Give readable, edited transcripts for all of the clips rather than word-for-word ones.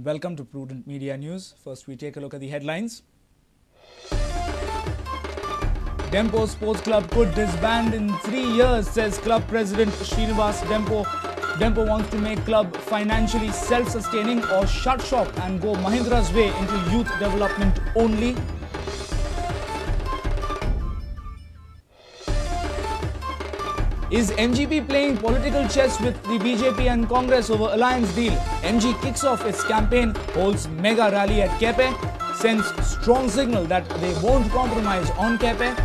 welcome to Prudent Media News. First, we take a look at the headlines. Dempo Sports Club could disband in 3 years, says club president Srinivas Dempo. Dempo wants to make club financially self-sustaining or shut shop and go Mahindra's way into youth development only. Is MGP playing political chess with the BJP and Congress over alliance deal? MG kicks off its campaign, holds mega rally at Quepem, sends strong signal that they won't compromise on Quepem.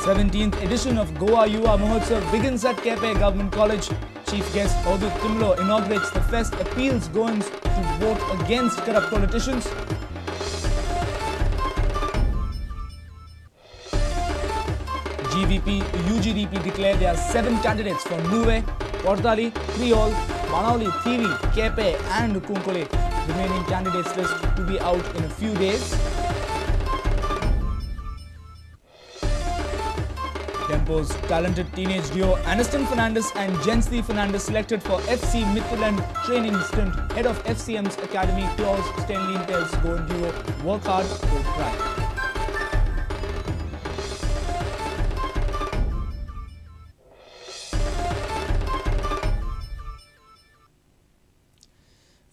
17th edition of Goa Yuva Mahotsav begins at Quepem Government College. Chief guest Avadhut Timblo inaugurates the fest, appeals Goans to vote against corrupt politicians. GVP, UGDP declare their 7 candidates for Nuvem, Cortalim, Priol, Benaulim, Thivim, Quepem and Cuncolim. Remaining candidates list to be out in a few days. Dempo's talented teenage duo Aniston Fernandes and Jensley Fernandes selected for FC Midtjylland training stint. Head of FCM's academy Claus Stenlin tells Goan duo, work hard, don't cry.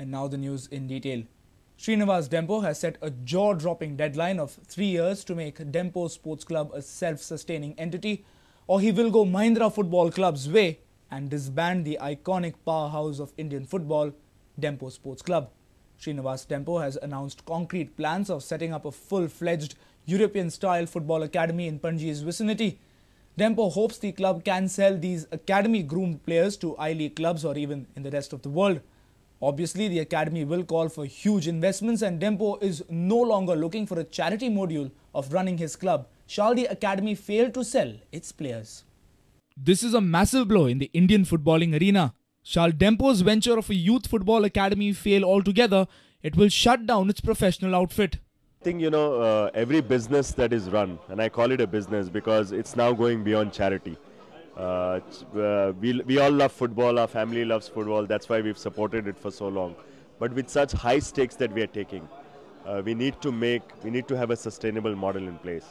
And now the news in detail. Srinivas Dempo has set a jaw-dropping deadline of 3 years to make Dempo Sports Club a self-sustaining entity, or he will go Mahindra Football Club's way and disband the iconic powerhouse of Indian football, Dempo Sports Club. Srinivas Dempo has announced concrete plans of setting up a full-fledged European-style football academy in Panji's vicinity. Dempo hopes the club can sell these academy-groomed players to I-League clubs or even in the rest of the world. Obviously, the academy will call for huge investments and Dempo is no longer looking for a charity module of running his club. Shall the academy fail to sell its players? This is a massive blow in the Indian footballing arena. Shall Dempo's venture of a youth football academy fail altogether, it will shut down its professional outfit. I think, every business that is run, and I call it a business because it's now going beyond charity. We all love football, our family loves football, that's why we've supported it for so long. But with such high stakes that we are taking, we need to have a sustainable model in place.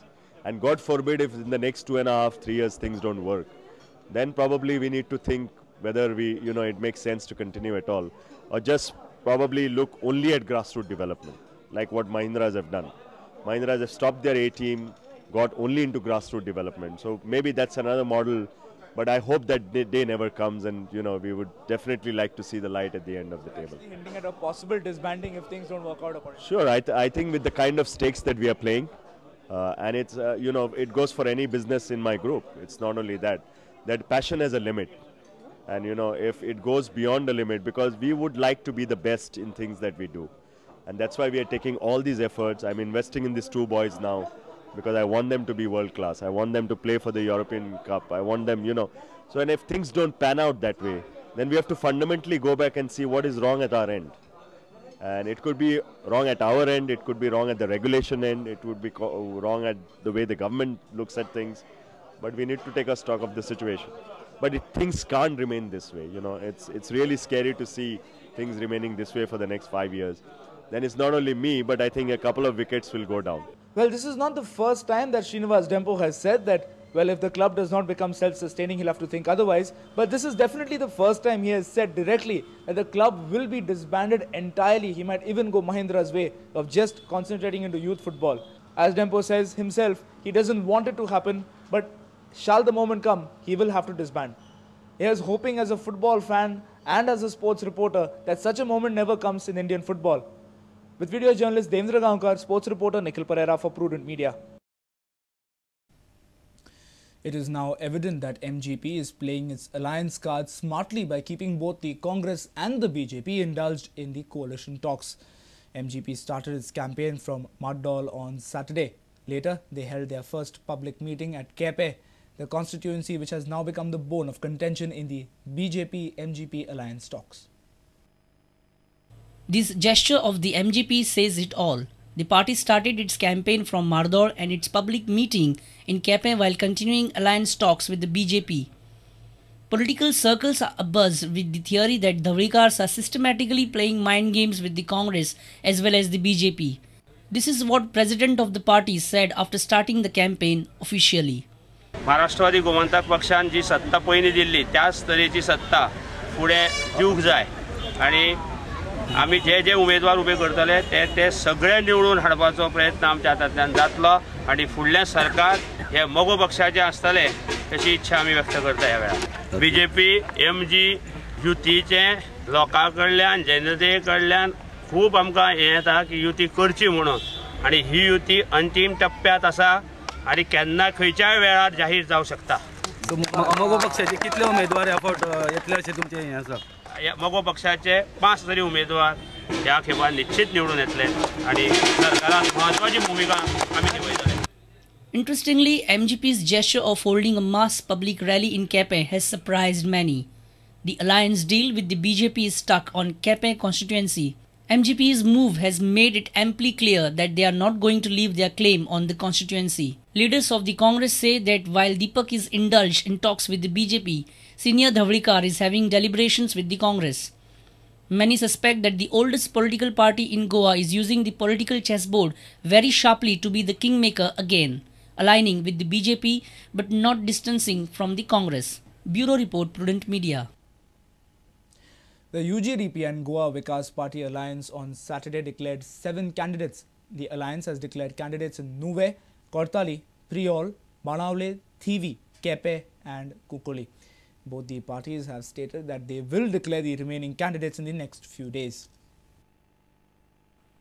And God forbid if in the next 2.5, 3 years things don't work, then probably we need to think whether it makes sense to continue at all, or just probably look only at grassroots development, like what Mahindras have done. Mahindras have stopped their A team, got only into grassroots development. So maybe that's another model. But I hope that day never comes, and we would definitely like to see the light at the end of the table. Actually hinting at a possible disbanding if things don't work out accordingly. Sure, I think with the kind of stakes that we are playing, and it's it goes for any business in my group. It's not only that. That passion has a limit, and if it goes beyond the limit, because we would like to be the best in things that we do, and that's why we are taking all these efforts. I'm investing in these 2 boys now, because I want them to be world class. I want them to play for the European Cup. I want them, So, and if things don't pan out that way, then we have to fundamentally go back and see what is wrong at our end. And it could be wrong at our end, it could be wrong at the regulation end, it would be wrong at the way the government looks at things. But we need to take a stock of the situation. But things can't remain this way, It's really scary to see things remaining this way for the next 5 years. Then it's not only me, but I think a couple of wickets will go down. Well, this is not the first time that Srinivas Dempo has said that, well, if the club does not become self-sustaining, he'll have to think otherwise. But this is definitely the first time he has said directly that the club will be disbanded entirely. He might even go Mahindra's way of just concentrating into youth football. As Dempo says himself, he doesn't want it to happen, but shall the moment come, he will have to disband. He is hoping as a football fan and as a sports reporter that such a moment never comes in Indian football. With video journalist Devendra Gaonkar, sports reporter Nikhil Pereira for Prudent Media. It is now evident that MGP is playing its alliance card smartly by keeping both the Congress and the BJP indulged in the coalition talks. MGP started its campaign from Mardol on Saturday. Later, they held their first public meeting at Quepem, the constituency which has now become the bone of contention in the BJP-MGP alliance talks. This gesture of the MGP says it all. The party started its campaign from Mardol and its public meeting in Quepem while continuing alliance talks with the BJP. Political circles are abuzz with the theory that Dhavalikars are systematically playing mind games with the Congress as well as the BJP. This is what president of the party said after starting the campaign officially. Maharashtrawadi Gomantak पक्षान जी सत्ता पयलीं दिल्ली त्याच तरेची सत्ता फुडें दिवंक जाय आनी आमी जे जे उमेदवार उबे करतले ते ते सगळे निवडून हाडपाचो प्रयत्न आमच्या हातांतल्यान जातलो आनी फुडलें सरकार हे मगो पक्षाचें आसतलें अशी इच्छा आमी व्यक्त करता. ह्या वेळार बीजेपी एमजी युतीचें लोकां कडल्यान जनते कडल्यान खूब आमकां हें येता की युती करची म्हणून आनी ही युती अंतीम टप्प्यांत आसा आनी केन्ना खंयच्याय वेळार जाहीर जावं शकता. मगो पक्षाचे कितले उमेदवार ह्या फावट येतले अशें तुमचें हें आसा? मगो पक्षाचे 5 तरी उमेदवार ह्या खेपान निश्चित निवडून येतले आनी सरकारान म्हत्वाची भुमिका आमी निभयतले. Interestingly, MGP's gesture of holding a mass public rally in Quepem has surprised many. The alliance deal with the BJP is stuck on Quepem constituency. MGP's move has made it amply clear that they are not going to leave their claim on the constituency. Leaders of the Congress say that while Deepak is indulged in talks with the BJP, senior Dhavalikar is having deliberations with the Congress. Many suspect that the oldest political party in Goa is using the political chessboard very sharply to be the kingmaker again, aligning with the BJP but not distancing from the Congress. Bureau Report, Prudent Media. The UGDP and Goa Vikas Party alliance on Saturday declared 7 candidates. The alliance has declared candidates in Nuvem, Cortalim, Priol, Benaulim, Thivim, Quepem and Cuncolim. Both the parties have stated that they will declare the remaining candidates in the next few days.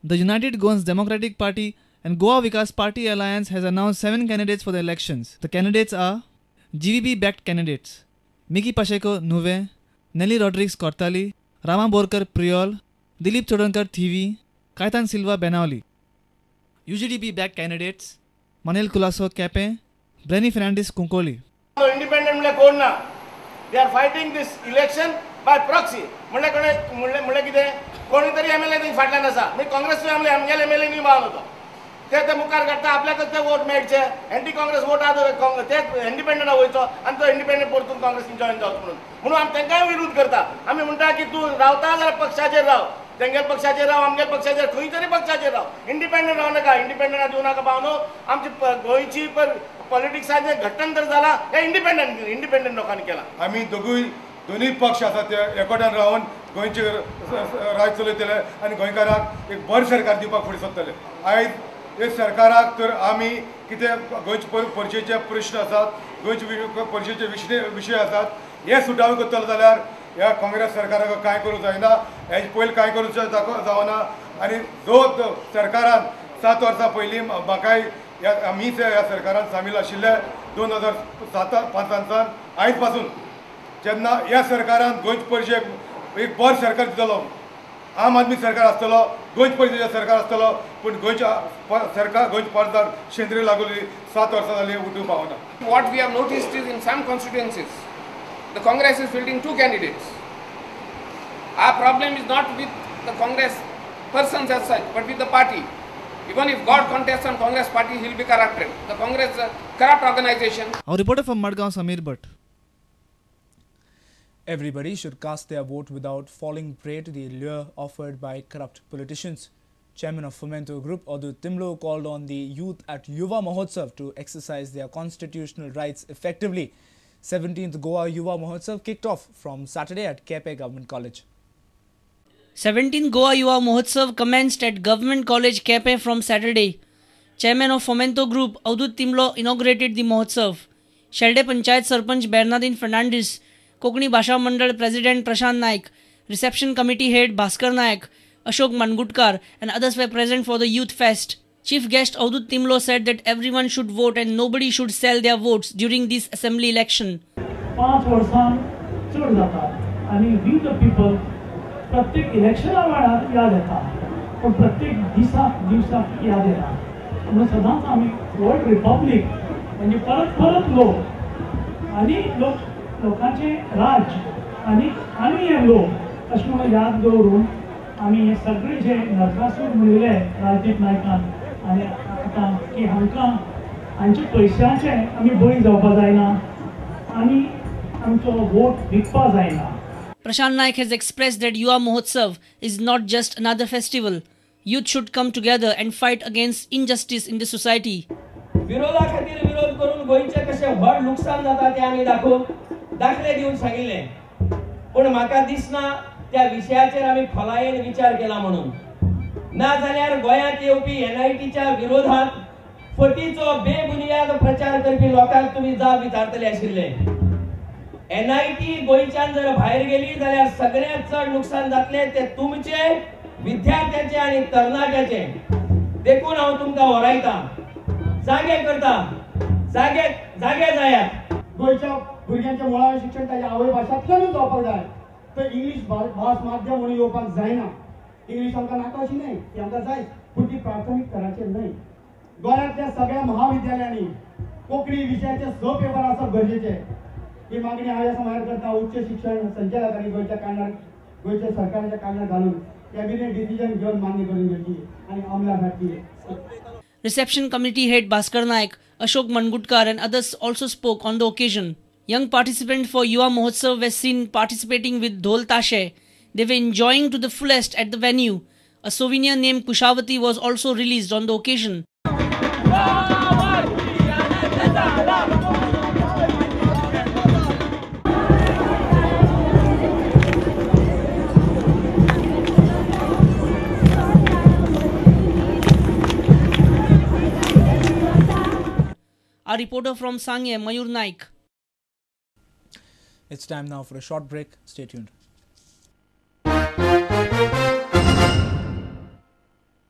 The United Goans Democratic Party and Goa Vikas Party alliance has announced 7 candidates for the elections. The candidates are GVP-backed candidates: Miki Pacheco, Nuvem, Nelly Rodrigues, Cortalim, Rama Borkar, Priol, Dilip Chodankar, Thivim, Kaitan Silva, Benaulim. UGDP-backed candidates: Manel Kulaso, Quepem, Brenny Fernandez, Cuncolim. Independent कोण ना? They are fighting this election by proxy. म्हणले कोणे म्हणले कितें कोणी तरी MLA तेंच्या फाटल्यान आसा. म्हणजे काँग्रेसचो आमगेले एमएलए न्ही बावन होतो ते ते मुखार काडटा आपल्याकच ते वोट मेळचे. एंटी काँग्रेस वोट आहा ते इंडिपेंडंट वयचो आनी तो इंडिपेंडंट परतून काँग्रेसीन जॉयन जावचो म्हणून म्हणून आमी तांकांय विरोध करता. आमी म्हणटा की तूं रावता जाल्यार पक्षाचेर राव, तेंगेल पक्षाचेर राव, आमगेल पक्षाचेर, खंय तरी पक्षाचेर राव, इंडिपेंडंट राव नाका. इंडिपेंडंट दिवं नाका भावनो. आमची गोंयची पॉलिटिक्साचें घट्टंतर जाला हें इंडिपेंडंट इंडिपेंडंट लोकांनी केलां. आमी दोनूय पक्ष आसा ते एकवटान रावन गोंयचे राज चलयतले आनी गोंयकारांक एक बरें सरकार दिवपाक फुडें सरतले. आयज हे सरकाराक तर आमी कितें गोंयचे परिशदेचे प्रश्न आसात, गोंयचे परिशदेचे विशय आसात हे सुटावे करतले जाल्यार ह्या काँग्रेस सरकाराक कांय करूंक जायना. हेजे पयलीं कांय करूंक जावना. आनी जो सरकारान 7 वर्सां पयलीं म्हाकाय आमीच ह्या सरकारान सामील आशिल्ले 2007-5 सावन आयज पासून जेन्ना ह्या सरकारान गोंयचे परिशदेक एक बरें सरकार दितलो, आम आदमी सरकार आसतलो, गोंयचे परिशदेचें सरकार आसतलो, पूण गोंयच्या सरकार गोंयच्या परजार शेंद्री लागली 7 वर्सां जाली उठूंक पावना. What we have noticed is in some constituencies the Congress is fielding 2 candidates. Our problem is not with the Congress persons as such, but with the party. Even if God contests on Congress party, he will be corrupted. The Congress is a corrupt organization. Our reporter from Madgaon, Samir Bhatt. Everybody should cast their vote without falling prey to the lure offered by corrupt politicians. Chairman of Fomento Group, Avadhoot Timblo, called on the youth at Yuva Mahotsav to exercise their constitutional rights effectively. 17th Goa Yuva Mahotsav kicked off from Saturday at Quepem Government College. 17th Goa Yuva Mahotsav commenced at Government College Quepem from Saturday. Chairman of Fomento Group, Avadhoot Timblo, inaugurated the Mahotsav. Shelde Panchayat Sarpanch Bernardin Fernandez, Kokani Bhasha Mandal President Prashant Naik, Reception Committee Head Bhaskar Naik, Ashok Mangutkar and others were present for the Youth Fest. Chief guest Avadhoot Timblo said that everyone should vote and nobody should sell their votes during this assembly election. 5 वर्सां चड जाता आनी we the people प्रत्येक इलेक्शना वेळार याद येता, पूण प्रत्येक दिसाक दिवसाक याद येना. म्हणून सदांच आमी वर्ल्ड रिपब्लीक म्हणजे परत परत लोक आनी लोक लोकांचें राज्य आनी आमी हे लोक अशें म्हणून याद दवरून आमी हे सगळे जे नरकासूर म्हणिल्ले राजदीप नायकान आनी आतां की हांकां हांचे पयशांचे आमी बळी जावपा जायना आनी आमचो वोट विकपा जायना. Prashant Naik has expressed that Yuva Mahotsav is not just another festival. Youth should come together and fight against injustice in the society. विरोधा खातीर विरोध करून गोंयचें कशें व्हड लुकसाण जाता तें आमी दाखोवन दाखले दिवन सांगिल्लें, पूण म्हाका दिसना त्या विशयाचेर आमी खोलायेन विचार केला म्हणून. ना जाल्यार गोंयांत येवपी एनआयटीच्या विरोधात फटीचो बेबुनियाद प्रचार करपी लोकांक तुमी जाब विचारतले आशिल्ले. एनआयटी गोंयच्यान जर भायर गेली जाल्यार सगळ्यांत चड लुकसाण जातलें तें तुमचे विद्यार्थ्याचे आनी तरणाट्याचे. देखून हांव तुमकां वरायता, जागे करता, जागे जागे जायात. गोंयच्या भुरग्यांच्या मुळावें शिक्षण ताच्या आवय भाशांतल्यानूच जावपाक जाय. तर इंग्लीश भास माध्यम म्हणून येवपाक जायना. इंग्लीश आमकां नाका अशी न्हय, ती आमकां जायच, पूण ती प्राथमीक स्तराचेर न्हय. गोंयांतल्या सगळ्या महाविद्यालयांनी कोंकणी विशयाचे 6 पेपर आसप गरजेचे. ही मागणी हांव ह्या समयार करता. उच्च शिक्षण संचालकांनी गोंयच्या कानार, गोंयच्या सरकाराच्या कानार घालून कॅबिनेट डिसिजन घेवन मान्य करून घेवची आनी अंमलात हाडची. Reception committee head Bhaskar Naik, Ashok Mangutkar and others also spoke on the occasion. Young participants for Yuva Mahotsav were seen participating with Dhol Tashe. They were enjoying to the fullest at the venue. A souvenir named Kushavati was also released on the occasion. Our reporter from Sangye, Mayur Naik. It's time now for a short break. Stay tuned.